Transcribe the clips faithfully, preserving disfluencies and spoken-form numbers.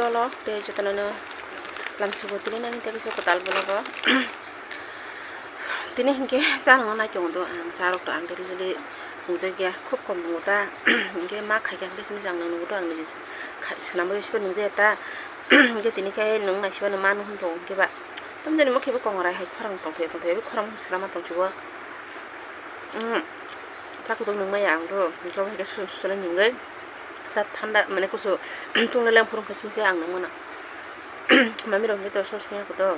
Hello, tei jotono no lamsugo tini nani tei kisa kwtal vlog o. Tini hinkhe charwngno naitongo do ang, charwk to ang daily daily nungjakya, khub kom nungo ta. Hinkhe ma khaikha hinkhe simi jang nung nungo do ang niji kha-, swnamwi sibo nungjaya ta. Hinkhe tini khe nung naisiba no manu hwn tongo hinkhe ba. Tamjani mo khe bo kongrai hai khorang tongthai tongthai, bo khorang swnama tongthibo. Umm, cha kwthwng nungmaya ang do, hinkhe obo hinkhe susun susun nungwi cha thanda mane kusu tungla leng phuru hinkhe simi se ang nungmano. Mami rok hinkhe to sos wngya koto.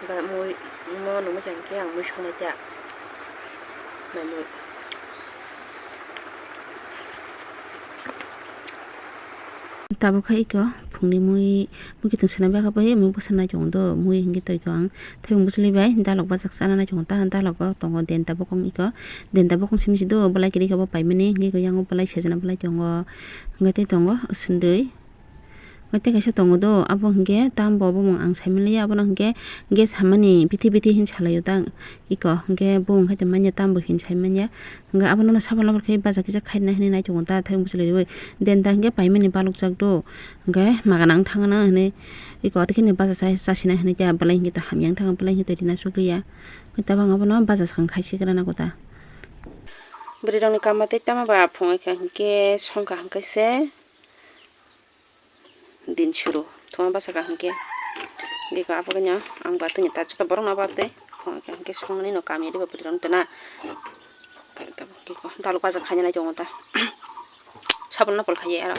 Ba mui, mo nungmai kha hinkhe ang mui songnai ta. Mai mui. Tabuk khe iko phungni mui, mui kiting swnam ya kha bai mui bwsa nai tongo do, mui hinkhe to iko ang thaiphung bwchwlwi bai dalok bachak chana nai tongo ta, dalok o tongo denta bokong iko, denta bokong simi se do, belai kwrwi khe bo paimani, hinkhe iko yang o belai sejna belai tongo, hinkhe tei tongo swndwi, hinkhe tei kaisa tongo do, abo hinkhe tambo bumung ang saimanliya, abono hinkhe gas hamani bithi bithi hin salaio ta. Iko hinkhe bo hinkhe tongmani tambo hin saimanya. Hinkhe abono saboni khe baja kisa khaina hinwi naitongo ta thai bwchwlwi rwi. Denta hinkhe paimani balokjak do. Hinkhe magana wng thangna hinwi iko tei kheno baja chasina hinwi khe belai hinkhe to hamya wng thang belai hinkhe to rina sukliya. Tabang abono baja swkang khai sigrana kota. Bwrwi rokni kama tei tamo ba phungo kha hinkhe songkha hinkhe se. Din suru thuma bwsaka hinkhe, hinkhe abo khe ang ba tini ta borok no abo tei phone khe hinkhe songni no kami riba bwrwi rok tona. Dalok bajak khaina nai tongo ta, sabun no pol khai aro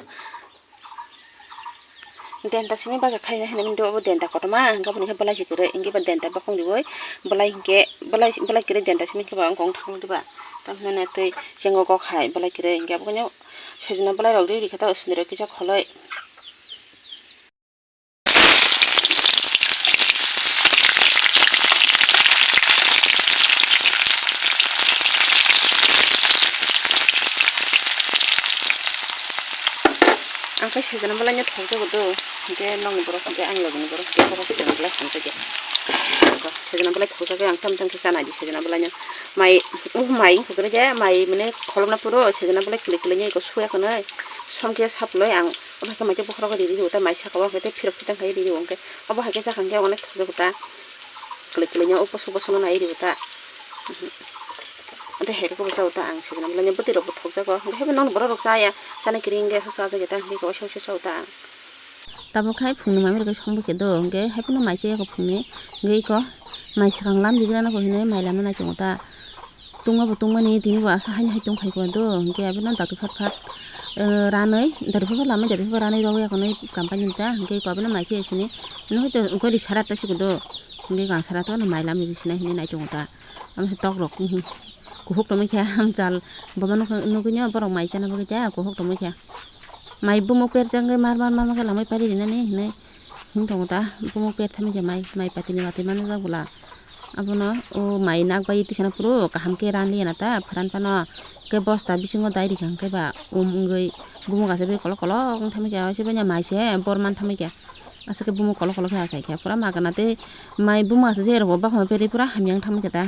denta simi bajak khaina hinwi do, abo denta kotorma hinkhe abo ni khe belai si kwrwi hinkhe ba denta bokong riwi belai hinkhe belai belai kwrwi denta simi hinkhe ba wng kong thang diba, tamhinani tei chengo kok hai belai kwrwi hinkhe abo khe. Sejna belai rok ri rikha ta sindire kisa kholoi. Ang khe sejna belai no thokjago do, hinkhe nokni borok hinkhe ani logini borok hinkhe bobo sejna belai hamjakya. Sejna belai thokjagwi ang tam tam khe chana di sejna belai no. Mai, uh, mai wngkha kwrwi khe, mai mane kholopna phuru sejna belai kwlwi kwlwi no eko suya khwnwi. Som khe saplai ang, obo hai khe mai tei bokhorok riri rw ta, mai saka o hwnkhe tei phirok phitang khai riri rw hwnkhe, obo hai khe chakha hwnkhe onek thokjago ta, kwlwi kwlwi no o bosong bosong no nai rw ta. Tei hai khe bo cha o ta ang sejna belai no bwtwi rok bo thokjago, hwnkhe haino nokni borok rok chaya, chana kwrwi wngya, chajakya ta, hwnkhe khe waisa waisa cha o ta ang. Tabuk hai phungni mami rok khe song bwkhe do, hwnkhe haiphano mai chaya kho phungni, hwnkhe iko mai swkang lam rwgwlano kho hinwi mai lamna nai tongo ta. Tungma bo tungmani tini bo asa haino hai tongkhai kho do, hwnkhe abono dati phat phat, eh, ranwi, dati phat phat lamwi, dati phat phat ranwi rogwi akhonwi kampani ta, hwnkhe iko abono mai se sini, hwnkhe to gori sara ta siko do, hwnkhe gang sara to mai lamwi sinai hinwi nai tongo ta, amo se tok rok, mhm, kuphuk tongwi khe, amchal bomo nukgwi nw borok mai chana bagwi ta kuphuk tongwi khe, mai bumuk perchangwi mar mar mar mar khe lamwi pari rinani hinwi. Hwn tongo ta, bumuk pet thani khe mai, mai patini watwi manjak bwla. Abono o mai nak bai twi sana phuru kaham khe ran liya na ta, pharan phano khe bosta bisingo dai rikha hwnkhe ba um wngwi bumuk aswk bai kolok kolok wng thangma khe, aswk bai mai se bor man thangma khe, aswk khe bumuk kolok kolok khe achai khe, pura magana tei mai bumuk aswk je rwgo bakhama berwi pura hamya wng thangma khe ta.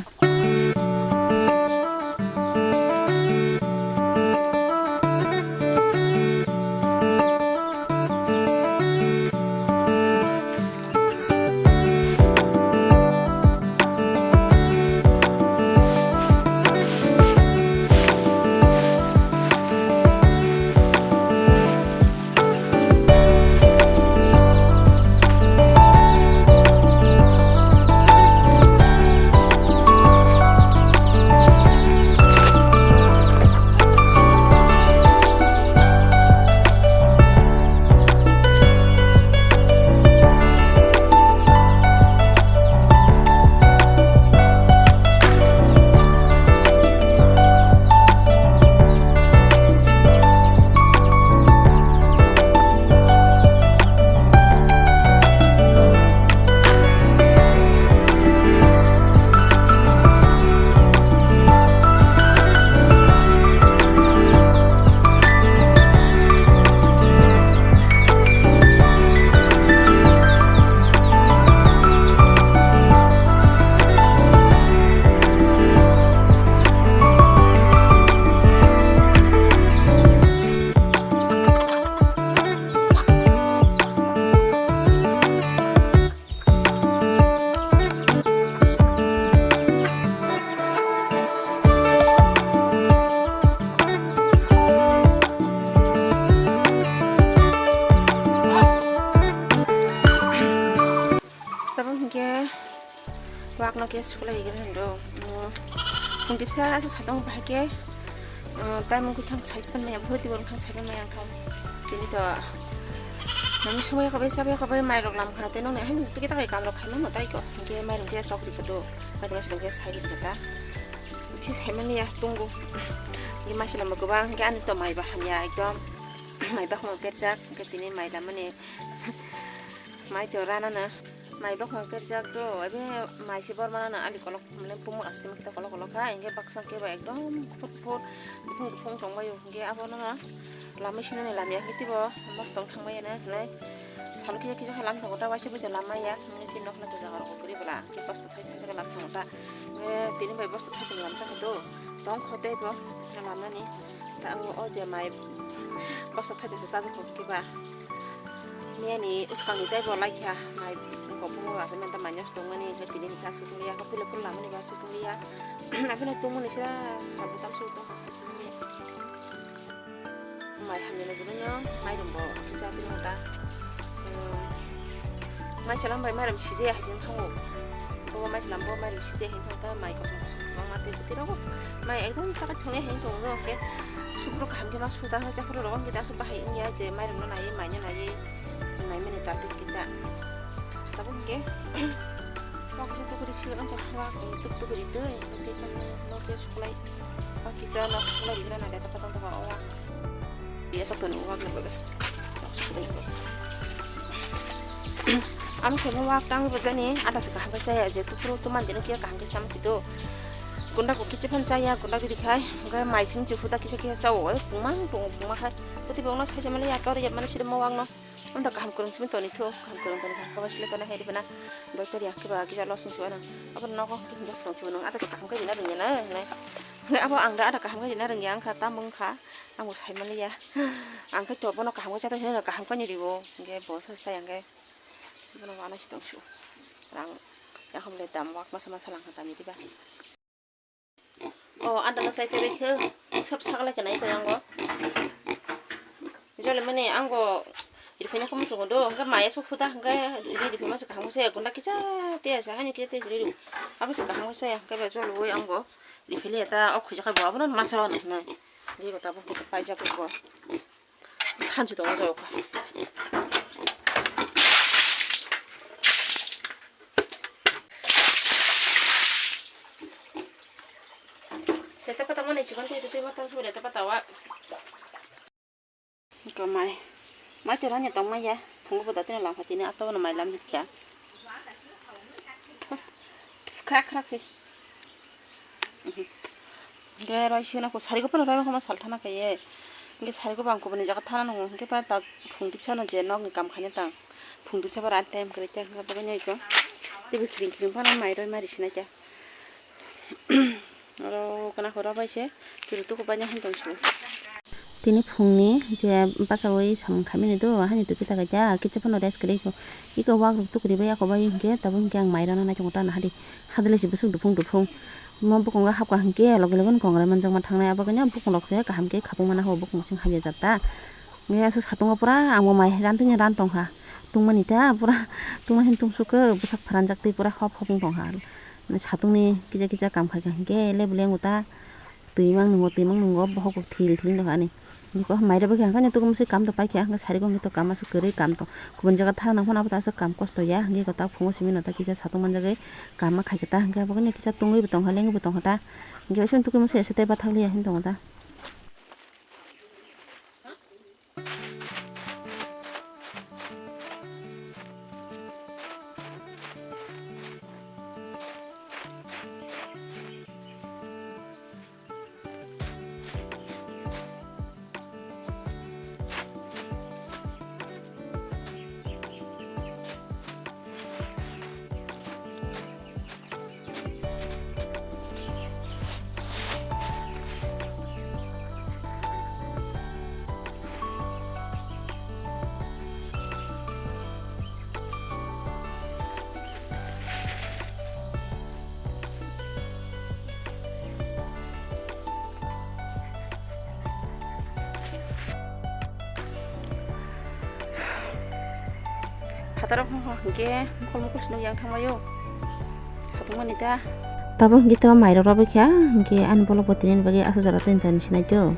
Suklai gini do. Phung dipsa asa satong bahai ke. Time mung kuthang sai pan maya, bhoti bor kuthang sai pan maya ang thang. Tini to nami somoy kabai sabai kabai mai rok lam kha, tei nong nai hai tu kita kai kam rok khai mano tai ko. Hingke mai rok dia chok ri kodo. Mai rok sai ri kota. Bisi sai mani ya tunggu. Hingke mai silam gobang hingke ani to mai ba hamya ekdom. Mai ba khoma perjak hingke tini mai lamani. Mai to rana na. Mai bokhong kerjak do, ebe mai se bormana no ali kolok, mane pumuk aswk kita kolok kolok kha, hingke baksa khe ba ekdom kuphur kuphur, buphung buphung tongbaio, hingke abono lama sinani lamya hingke teibo mostok thangbai ya hinai, salo kisa kisa khe lam tongo ta, waisa bai lama ya, hingke chini nokla to jaga rok kwrwi bwla, hingke bosta thaisa thaisa khe lam tongo ta, hingke tini bai bosta thaisa lam chakha do, tong kho teibo lamani, ta o je mai bosta thaisa khe chajak kho khe ba. Nini swkangni teibo laikha, mai kopungno aswk manta mai nosto wngmani, hwnkhe tini hwnkhe aswk wngya, hwnkhe puila puila lamani bo aswk wngya. Aphano tongmani sira sal bwtam se tongkha, sal sal wngya. Mai hamya ni bwrwino mairum bo kisa bini uta. Mai salam bai mairum sijaya hai jeng thango. Bo mai salam bo mairum sijaya hai jeng thangta, mai kosom kosom kwbangma tei bwtwi rogo. Mai ekdom chakha thwngya hai jeng tongo, hwnkhe subrok kaham khe ma suda, hwnkhe chakhwrwi rogo hwnkhe aswk bahai wngya je mairum no naiwi, mai no naiwi. Naimani ta tei kita. Tabuk hingke. Waktu tu kuri sila nang kha wak, tuk tuk ri tei, tei kan no ke suklai. Wak kisa no suklai ri na na ta patang ta wa. Iya, sok toni wak na baga. Ano khe wak tang bojani, ada se kaham khe chaya je, tu puro tu man dino kia kaham khe chama si do. Gunda ko kiche phan chaya, gunda gidi khai, hingke mai sim chi phuta kisa kisa chao, kumang tung kumang khai. Kuti bongno saja mali ya tor ya mani sida mo wak no. Anta kaham kwrwng simi toni thu, kaham kwrwng toni kaham khe bai sile toni hai ribana. Doctor yang khe ba kisa losing suana. Abo nogo hinjak tong suana. Ada kaham khe rina rwngya na, hinai. Hinai abo ang da ada kaham khe rina rwngya, ang kha tamo wng kha. Ang bo sai maliya. Ang khe to bono kaham khe chato hinai kaham khe ni riwo. Hingke bo sa sai ang khe. Bono wana si tong su. Rang yakham le dam wak masa masa lang kha tami diba. O, anda no sai pebe khe, sab sagalai khe nai koi ango. Jole mani ango, riphaina khe muchungo do, hingke maya sok phuta, hingke ri riphaima se kaham se, gunda kisa te asa, hani kisa te ri ri. Abo se kaham se, hingke be jole woi ango, riphili eta ok khuja khai bo, abono masa wana hinai. Ri ko tabo khuja paijak ko. Hanchi tongo jao kha. Leta pata mani chikon tei tei matang su leta pata wa. Ko mai. Mai te ranya tong mai ya. Phungu bo datino lang phatini ato no mai lam kya. Khrak khrak se. Hwnkhe roi sino ko sari ko phano roi ma salthana kaiye. Hwnkhe sari ko bang kubuni jaga thana nango. Hwnkhe ba tak phung dipsa no je nokni kam khaina tang. Phung dipsa bara time kwrwi tei hwnkhe bagwi nai ko. Tei bo kiring kiring phano mai roi ma risi nai khe. Oro kana horo bai se kiring tuku bai nai hwn tong si. Tini phungni je bachaui samung khaimani do, hani twi kisa kaisa, kisa phano rest kwrwi kho. Iko wak rok tukuri bai, ako bai hinkhe, tabuk hinkhe ang mai rana naitongo ta nahadi. Hadle se bwswk duphung duphung. Mo bukung o hapkha hinkhe, loge loge no kongrai manjakma thangnai. Abo khe bukung rok se kaham khe khapung mana ho, bukung sing habya jak ta. Aswk satung o pura ang bo mai ran tongya ran tongkha. Tungmani ta pura tungma hin tungsuk khe bwsak pharanjak twi pura hop hop wng tongkha. Satungni kisa kisa kam khaikha hinkhe, le bwleng ta. Twi mang nungo, twi mang nungo, bohok kok thil thil wngkha ani. Bwkha mai rwbaikha, hwnkhe ani tukumsui kam to paikha, hwnkhe sari gongkhe to kam aswk kwrwi kam to. Kubun jaga thang nang phano abo to aswk kam kosto ya, hwnkhe ta phungo simi no ta kisa satung manjagwi kam ma khaikha ta, hwnkhe abo khe kisa tungwi bo tongkha, lengwi bo tongkha ta. Hwnkhe sini tukumsui ese tei bathakliya hinwi tongo ta. Phataro hwnkhe mokol mokol se nukya ang thangbaio. Tongmani ta. Tabuk hwnkhe tamo mairok rabwi kha, hwnkhe ani bolok bo tini bagwi aswk jora tongthani sinai kho.